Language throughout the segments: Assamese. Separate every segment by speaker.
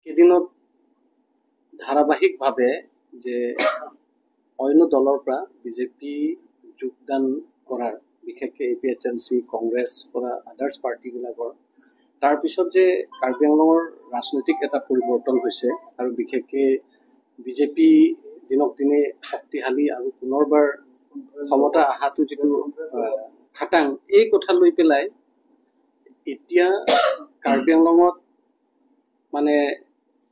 Speaker 1: কেইদিনত ধাৰাবাহিকভাৱে যে অন্য দলৰ পৰা বিজেপি যোগদান কৰাৰ, বিশেষকৈ এপিএইচএলচি, কংগ্ৰেছ পৰা আদাৰ্ছ পাৰ্টিবিলাকৰ, তাৰপিছত যে কাৰ্বি আংলঙৰ ৰাজনৈতিক এটা পৰিৱৰ্তন হৈছে আৰু বিশেষকৈ বিজেপি দিনক দিনে শক্তিশালী আৰু পুনৰবাৰ ক্ষমতা অহাটো যিটো খাটাং, এই কথা লৈ পেলাই এতিয়া কাৰ্বি আংলঙত মানে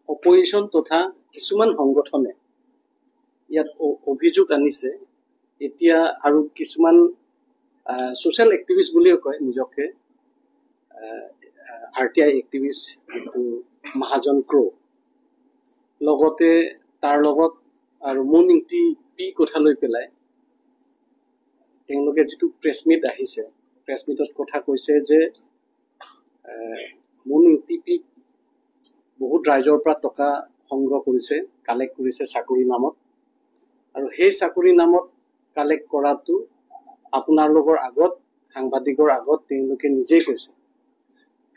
Speaker 1: অপজিশ্যন তথা কিছুমান সংগঠনে ইয়াত অভিযোগ আনিছে এতিয়া। আৰু কিছুমান ছ'চিয়েল এক্টিভিষ্ট বুলিও কয় নিজকে, আৰটিআই এক্টিভিষ্ট যিটো মহাজন ক্ৰ', লগতে তাৰ লগত আৰু মুন ইংতি পি কথা লৈ পেলাই তেওঁলোকে যিটো প্ৰেছ মিট আহিছে, প্ৰেছ মিটত কথা কৈছে যে মুন ইংতি পি বহুত ৰাইজৰ পৰা টকা সংগ্ৰহ কৰিছে, কালেক্ট কৰিছে চাকৰিৰ নামত, আৰু সেই চাকৰিৰ নামত কালেক্ট কৰাটো আপোনালোকৰ আগত, সাংবাদিকৰ আগত তেওঁলোকে নিজেই কৈছে।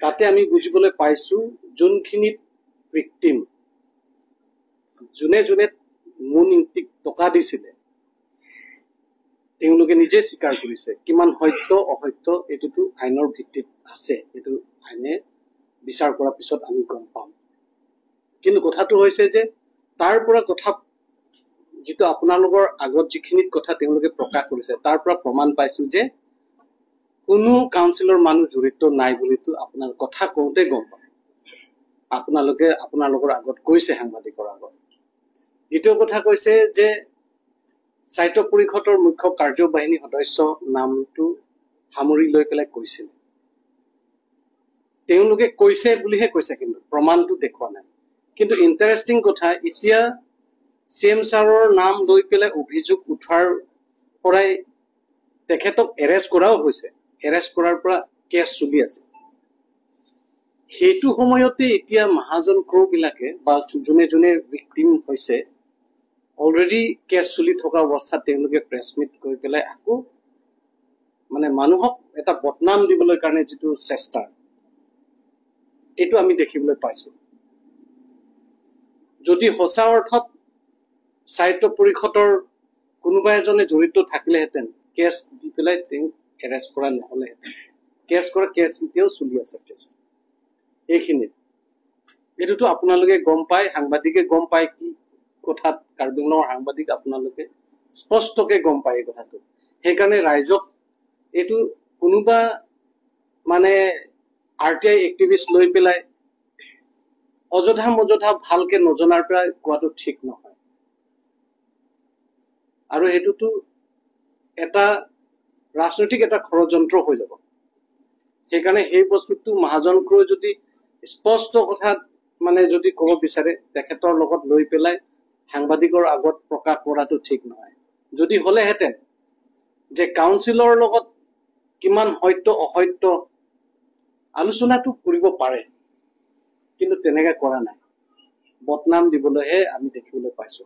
Speaker 1: তাতে আমি বুজিবলৈ পাইছো যোনখিনিত ভিক্টিম, যোনে যোনে মুন ইংতিক টকা দিছিলে, তেওঁলোকে নিজে স্বীকাৰ কৰিছে। কিমান সত্য অসত্য এইটোতো আইনৰ ভিত্তিত আছে, এইটো আইনে বিচাৰ কৰাৰ পিছত আমি গম পাম। কিন্তু কথাটো হৈছে যে তাৰ পৰা কথা যিটো আপোনালোকৰ আগত যিখিনিত কথা তেওঁলোকে প্ৰকাশ কৰিছে, তাৰ পৰা প্ৰমাণ পাইছো যে কোনো কাউন্সিলৰ মানুহ জড়িত নাই বুলিতো আপোনাৰ কথা কওঁতে গম পায়, আপোনালোকে আপোনালোকৰ আগত কৈছে, সাংবাদিকৰ আগত। দ্বিতীয় কথা কৈছে যে স্বায়ত্ত পৰিষদৰ মুখ্য কাৰ্যবাহিনী সদস্য নামটো সামৰি লৈ পেলাই কৈছিল, তেওঁলোকে কৈছে বুলিহে কৈছে, কিন্তু প্ৰমাণটো দেখুওৱা নাই। কিন্তু ইণ্টাৰেষ্টিং কথা, এতিয়া চি এম ছাৰৰ নাম লৈ পেলাই অভিযোগ উঠোৱাৰ পৰাই তেখেতক এৰেষ্ট কৰাও হৈছে, এৰেষ্ট কৰাৰ পৰা কেছ চলি আছে। সেইটো সময়তে এতিয়া মহাজন ক্ৰ'বিলাকে বা যোনে যোনে ভিক্টিম হৈছে, অলৰেডি কেছ চলি থকা অৱস্থাত তেওঁলোকে প্ৰেছ মিট কৰি পেলাই আকৌ মানে মানুহক এটা বদনাম দিবলৈ কাৰণে যিটো চেষ্টা, এইটো আমি দেখিবলৈ পাইছো। যদি সঁচা অৰ্থত স্বায়ত্ত পৰিষদৰ কোনোবা এজনে জড়িত থাকিলেহেঁতেন, কেছ দি পেলাই তেওঁক এৰেষ্ট কৰা নহ'লেহেঁতেন। কেছ কৰা কেছ এতিয়াও চলি আছে কেছ এইখিনিত। এইটোতো আপোনালোকে গম পায়, সাংবাদিকে গম পায় কি কথাত, কাৰ্বি আংলঙৰ সাংবাদিক আপোনালোকে স্পষ্টকে গম পায় এই কথাটো। সেইকাৰণে ৰাইজক এইটো কোনোবা মানে আৰটিআই এক্টিভিষ্ট লৈ পেলাই অযথা মজথা ভালকে নজনাৰ পৰা কোৱাটো ঠিক নহয়। আৰু সেইটোতো এটা ৰাজনৈতিক এটা ষড়যন্ত্ৰ হৈ যাব। সেইকাৰণে সেই বস্তুটো মহাজন ক্ৰয় যদি স্পষ্ট কথাত মানে যদি ক'ব বিচাৰে, তেখেতৰ লগত লৈ পেলাই সাংবাদিকৰ আগত প্ৰকাশ কৰাটো ঠিক নহয়। যদি হ'লেহেঁতেন যে কাউন্সিলৰ লগত কিমান সত্য অসত্য আলোচনাটো কৰিব পাৰে, কিন্তু তেনেকে কৰা নাই, বদনাম দিবলৈহে আমি দেখিবলৈ পাইছো।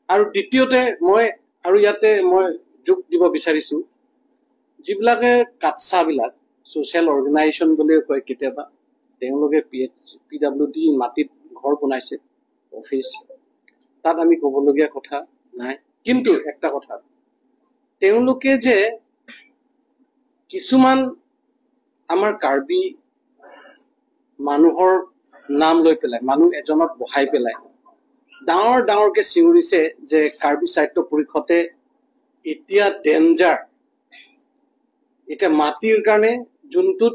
Speaker 1: আৰু দ্বিতীয়তে মই আৰু ইয়াতে মই যোগ দিব বিচাৰিছো, যিবিলাকে কাটচাবিলাক ছ'চিয়েল অৰ্গেনাইজেশ্যন বুলিও কয় কেতিয়াবা, তেওঁলোকে পিডাব্লিউ ডি মাটিত ঘৰ বনাইছে, অফিচ, তাত আমি ক'বলগীয়া কথা নাই। কিন্তু একটা কথা, তেওঁলোকে যে কিছুমান আমাৰ কাৰ্বি মানুহৰ নাম লৈ পেলাই মানুহ এজনক বহাই পেলাই ডাঙৰ ডাঙৰকে চিঞৰিছে যে কাৰ্বি স্বায়ত্ত পৰিষদে এতিয়া ডেঞ্জাৰ, এতিয়া মাটিৰ কাৰণে যোনটোত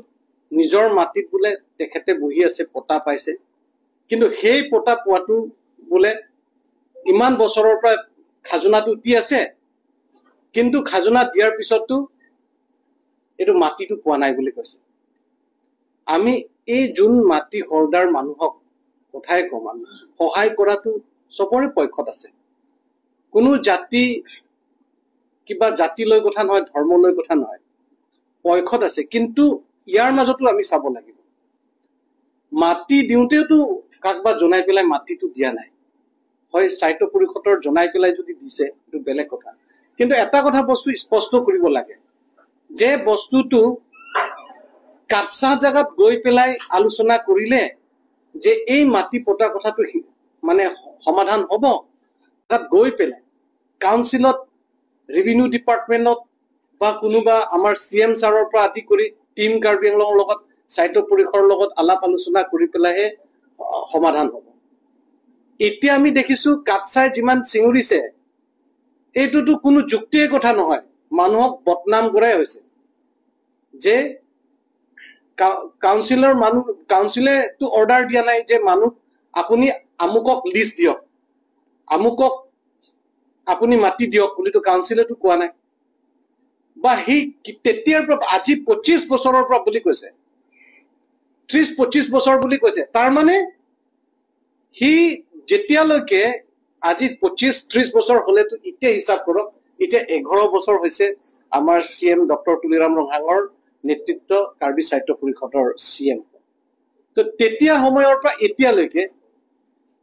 Speaker 1: নিজৰ মাটিত বোলে তেখেতে বহি আছে, পতা পাইছে, কিন্তু সেই পতা পোৱাটো বোলে ইমান বছৰৰ পৰা খাজনাটো দি আছে, কিন্তু খাজনা দিয়াৰ পিছতো এইটো মাটিটো পোৱা নাই বুলি কৈছে। আমি এই যোন মাটি হৰ্ডাৰ মানুহক কথাই কম, আমি সহায় কৰাটো চবৰে পক্ষত আছে। কোনো জাতি কিবা জাতি লৈ কথা নহয়, ধৰ্ম লৈ কথা নহয়, পক্ষত আছে। কিন্তু ইয়াৰ মাজতো আমি চাব লাগিব, মাটি দিওঁতেওতো কাকবা জনাই পেলাই মাটিটো দিয়া নাই। হয়, স্বায়ত্ত পৰিষদৰ জনাই পেলাই যদি দিছে এইটো বেলেগ কথা, কিন্তু এটা কথা বস্তু স্পষ্ট কৰিব লাগে যে বস্তুটো কাটচা জেগাত গৈ পেলাই আলোচনা কৰিলে যে এই মাটি পতাৰ কথাটো মানে সমাধান হ'ব। তাত গৈ পেলাই কাউন্সিলত, ৰেভিনিউ ডিপাৰ্টমেণ্টত বা কোনোবা আমাৰ চি এম ছাৰৰ পৰা আদি কৰি টিম কাৰ্বি আংলঙৰ লগত, সাহিত্য পৰিষদৰ লগত আলাপ আলোচনা কৰি পেলাইহে সমাধান হ'ব। এতিয়া আমি দেখিছো কাটচাই যিমান চিঞৰিছে, এইটোতো কোনো যুক্তিৰ কথা নহয়, মানুহক বদনাম কৰাই হৈছে। যে কাউন্সিলৰ মানুহ, কাউন্সিলেতো অৰ্ডাৰ দিয়া নাই যে মানুহ আপুনি আমুকক লিষ্ট দিয়ক, আমুকক আপুনি মাটি দিয়ক বুলিতো কাউন্সিলেতো কোৱা নাই। বা সেই তেতিয়াৰ পৰা আজি 25 বছৰৰ পৰা বুলি কৈছে, 30-25 বছৰ বুলি কৈছে। তাৰমানে সি যেতিয়ালৈকে আজি 25-30 বছৰ হলেতো এতিয়া হিচাপ কৰক, এতিয়া 11 বছৰ হৈছে আমাৰ চি এম ডক্টৰ তুলিৰাম ৰংহাঙৰ নেতৃত্ব কাৰ্বি সাহিত্য পৰিষদৰ চি এম। তো তেতিয়া সময়ৰ পৰা এতিয়ালৈকে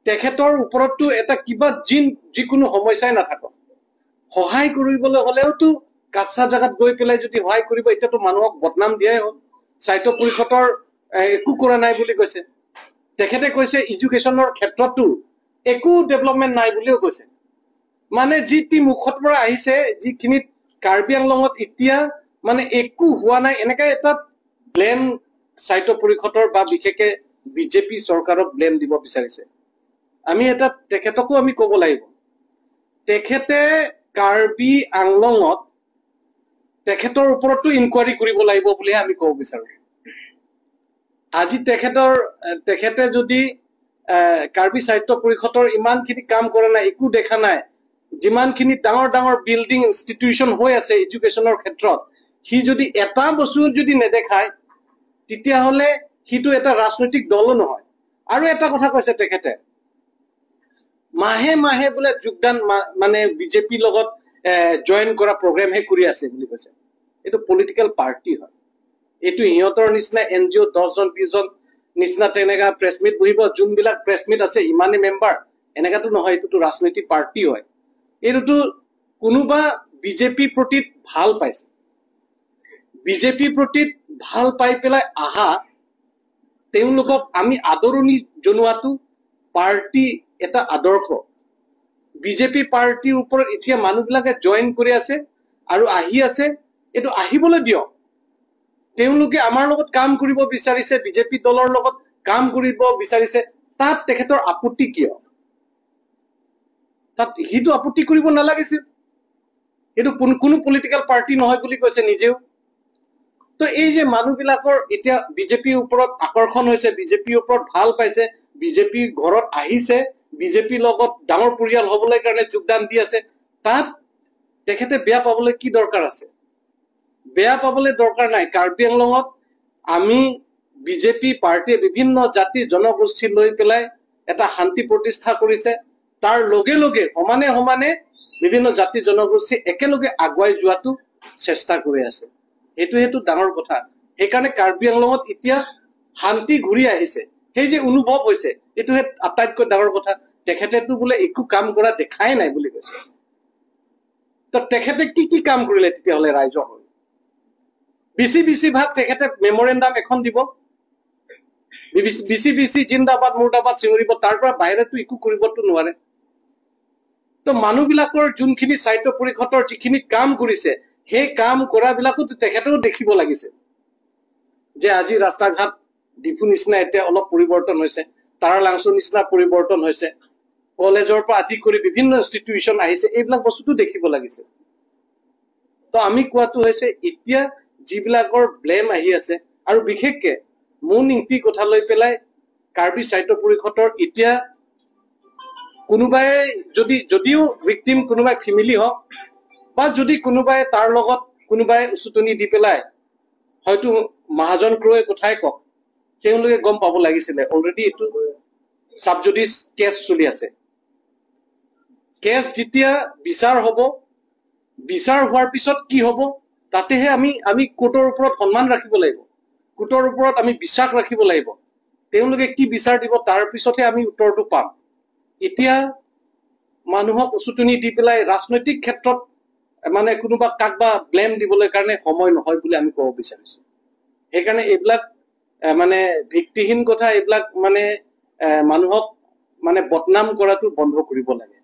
Speaker 1: তেখেতৰ ওপৰততো এটা কিবা যিকোনো সমস্যাই নাথাকক, সহায় কৰিবলৈ হলেওতো কাটচা জেগাত গৈ পেলাই যদি সহায় কৰিব, এতিয়াতো মানুহক বদনাম দিয়াই হ'ল। সাহিত্য পৰিষদৰ একো কৰা নাই বুলি কৈছে তেখেতে, কৈছে এডুকেশ্যনৰ ক্ষেত্ৰতো একো ডেভেলপমেণ্ট নাই বুলিও কৈছে। মানে যি টি মুখত পৰা আহিছে, যিখিনিত কাৰ্বি আংলঙত এতিয়া মানে একো হোৱা নাই, এনেকে এটা ব্লেম সাহিত্য পৰিষদৰ বা বিশেষকে বিজেপি চৰকাৰক ব্লেম দিব বিচাৰিছে। আমি এটা তেখেতকো আমি ক'ব লাগিব, তেখেতে কাৰ্বি আংলঙত তেখেতৰ ওপৰতো ইনকুৱাৰী কৰিব লাগিব বুলিহে আমি ক'ব বিচাৰো। আজি তেখেতে যদি কাৰ্বি সাহিত্য পৰিষদৰ ইমানখিনি কাম কৰা নাই, একো দেখা নাই, যিমানখিনি ডাঙৰ ডাঙৰ বিল্ডিং ইনষ্টিটিউশ্যন হৈ আছে এডুকেশ্যনৰ ক্ষেত্ৰত, সি যদি এটা বস্তু যদি নেদেখায়, তেতিয়াহ'লে সিটো এটা ৰাজনৈতিক দলো নহয়। আৰু এটা কথা কৈছে তেখেতে, মাহে মাহে বোলে যোগদান মানে বিজেপিৰ লগত জইন কৰা প্ৰগ্ৰেমহে কৰি আছে বুলি কৈছে। এইটো পলিটিকেল পাৰ্টি হয়, এইটো সিহঁতৰ নিচিনা এন জি অ' 10জন 20জন নিচিনা তেনেকা প্ৰেছ মিট বহিব, যোনবিলাক প্ৰেছ মিট আছে ইমানে মেম্বাৰ, এনেকাতো নহয়, এইটোতো ৰাজনৈতিক পাৰ্টি হয়। এইটোতো কোনোবা বিজেপি প্ৰতি ভাল পাইছে, বিজেপি প্ৰতি ভাল পাই পেলাই আহা তেওঁলোকক আমি আদৰণি জনোৱাটো পাৰ্টি এটা আদৰ্শ। বিজেপি পাৰ্টিৰ ওপৰত এতিয়া মানুহবিলাকে জইন কৰি আছে আৰু আহি আছে, এইটো আহিবলৈ দিয়ক। তেওঁলোকে আমাৰ লগত কাম কৰিব বিচাৰিছে, বিজেপি দলৰ লগত কাম কৰিব বিচাৰিছে, তাত তেখেতৰ আপত্তি কিয়? তাত সিটো আপত্তি কৰিব নালাগিছিল। এইটো কোনো পলিটিকেল পাৰ্টি নহয় বুলি কৈছে নিজেও। তো এই যে মানুহবিলাকৰ এতিয়া বিজেপিৰ ওপৰত আকৰ্ষণ হৈছে, বিজেপিৰ ওপৰত ভাল পাইছে, বিজেপি ঘৰত আহিছে, বিজেপিৰ লগত ডাঙৰ পৰিয়াল হ'বলৈ কাৰণে যোগদান দি আছে, তাত তেখেতে বেয়া পাবলৈ কি দৰকাৰ আছে? বেয়া পাবলৈ দৰকাৰ নাই। কাৰ্বি আংলঙত আমি বিজেপি পাৰ্টীয়ে বিভিন্ন জাতি জনগোষ্ঠী লৈ পেলাই এটা শান্তি প্ৰতিষ্ঠা কৰিছে, তাৰ লগে লগে সমানে সমানে বিভিন্ন জাতি জনগোষ্ঠী একেলগে আগুৱাই যোৱাটো চেষ্টা কৰি আছে। সেইটো ডাঙৰ কথা। সেইকাৰণে কাৰ্বি আংলঙত এতিয়া শান্তি ঘূৰি আহিছে, সেই যে অনুভৱ হৈছে, এইটোহে আটাইতকৈ ডাঙৰ কথা। তেখেতেতো বোলে একো কাম কৰা দেখাই নাই বুলি কৈছে। তো তেখেতে কি কি কাম কৰিলে তেতিয়াহ'লে ৰাইজৰ হৈ? বেছিভাগ তেখেতে মেমৰেণ্ডাম এখন দিব, বেছি বেছি জিন্দাবাদ মুৰ্দাবাদ চিঞৰিব, তাৰ পৰা বাহিৰেতো একো কৰিবতো নোৱাৰে। তো মানুহবিলাকৰ যোনখিনি সাহিত্য পৰিষদৰ যিখিনি কাম কৰিছে, সেই কাম কৰাবিলাকো তেখেতেও দেখিব লাগিছে যে আজি ৰাস্তা ঘাট ডিফু নিচিনা এতিয়া অলপ পৰিৱৰ্তন হৈছে, তাৰালাংচুৰ নিচিনা পৰিৱৰ্তন হৈছে, কলেজৰ পৰা আদি কৰি বিভিন্ন ইনষ্টিটিউশ্যন আহিছে, এইবিলাক বস্তুটো দেখিব লাগিছে। তো আমি কোৱাটো হৈছে এতিয়া যিবিলাকৰ ব্লেম আহি আছে, আৰু বিশেষকে মোৰ নীতি কথা লৈ পেলাই কাৰ্বি সাহিত্য পৰিষদৰ এতিয়া কোনোবাই যদিও ভিক্টিম কোনোবাই ফেমিলি হওক বা যদি কোনোবাই তাৰ লগত কোনোবাই উচুতনি দি পেলাই হয়তো মহাজন ক্ৰয়ে কথাই কওক, তেওঁলোকে গম পাব লাগিছিলে অলৰেডি এইটো চাবজুডিচ কেছ চলি আছে। কেছ যেতিয়া বিচাৰ হ'ব, বিচাৰ হোৱাৰ পিছত কি হ'ব তাতেহে আমি কোৰ্টৰ ওপৰত সন্মান ৰাখিব লাগিব, কোৰ্টৰ ওপৰত আমি বিশ্বাস ৰাখিব লাগিব। তেওঁলোকে কি বিচাৰ দিব তাৰ পিছতহে আমি উত্তৰটো পাম। এতিয়া মানুহক উচুতনি দি পেলাই ৰাজনৈতিক ক্ষেত্ৰত মানে কোনোবা কাক বা ব্লেম দিবলৈ কাৰণে সময় নহয় বুলি আমি ক'ব বিচাৰিছো। সেইকাৰণে এইবিলাক মানে ভিত্তিহীন কথা, এইবিলাক মানে মানুহক মানে বদনাম কৰাটো বন্ধ কৰিব লাগে।